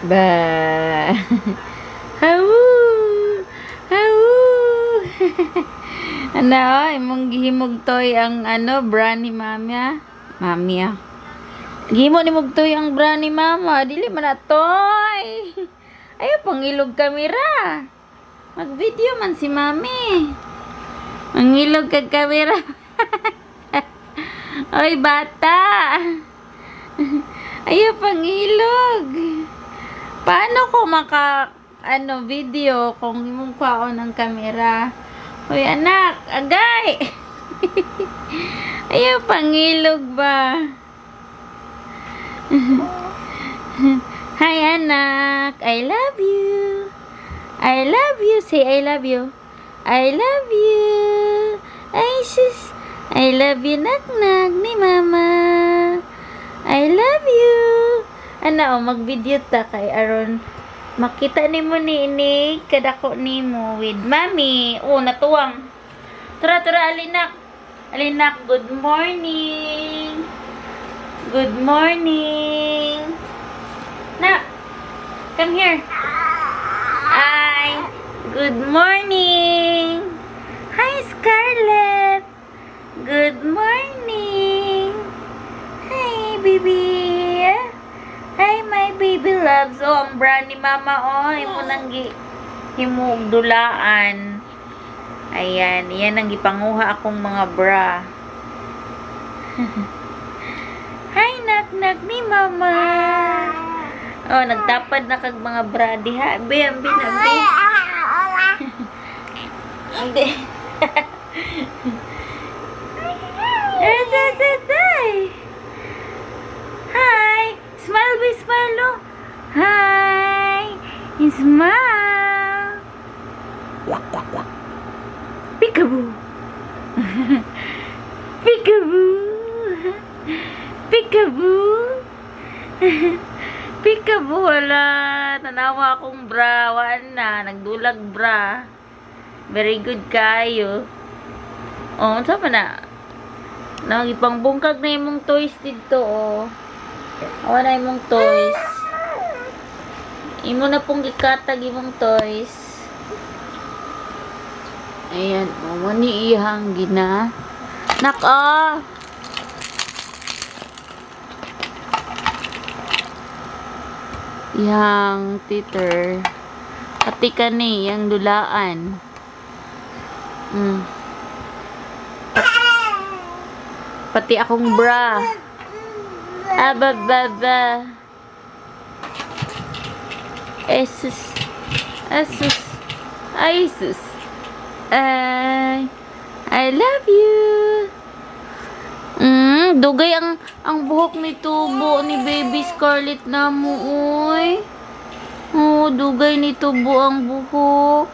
Ba. Hawu. Hawu. Ano, imong gihimog toy ang ano, bra ni mama. Mami ah. Gihimo ni mog toy ang bra ni mama. Dili man na toy. Ayaw pangilog kamera. Mag-video man si mami. Mangilog kag kamera. Oy, bata. Ayaw pangilog. Paano ko maka ano video kung imong kwaon ang kamera? Hoy anak, agay. Ayaw pangilog ba? Hi anak, I love you. I love you. Say I love you. I love you. Ay sis. I love you nak nak ni mama. I love you. Ana oh, mag-video ta kay aron makita nimo ni ini kadako nimo with mami. Oh, natuwang. Tura tura alinak. Alinak, good morning. Good morning. Nak, come here. Hi. Good morning. Hi, Scarlett. Good morning. Hi, baby. Hi, my baby loves. Oh, ang bra ni mama, oh. Imo nang himog dulaan. Ayan, yan ang gipanguha akong mga bra. Hi, nak-nak ni mama. Oh, nagtapad na kag mga bra diha. Be, ambi na, be. Hindi. Hi. Smile, be, smile, oh. Hi. Smile. Quack, quack, quack. Peekaboo. Peekaboo. Peekaboo. Peekaboo. Wala. Tanawa akong bra. Wala na. Nagdulag bra. Very good kayo. Oh, saan pa na? Nagipangbungkag na imong toys dito, oh. Awa na imong toys. Imo na pong gikatag imong toys. Ayan, oh. Mani iyang gina. Nak, oh! Yang teeter. Pati ka ni, yang dulaan. Pati akong bra. Abababa. Esus. Asus. Ay, sus. Ay, I love you. Dugay ang buhok ni tubo ni baby Scarlett na mo, oy. Oh, dugay ni tubo ang buhok.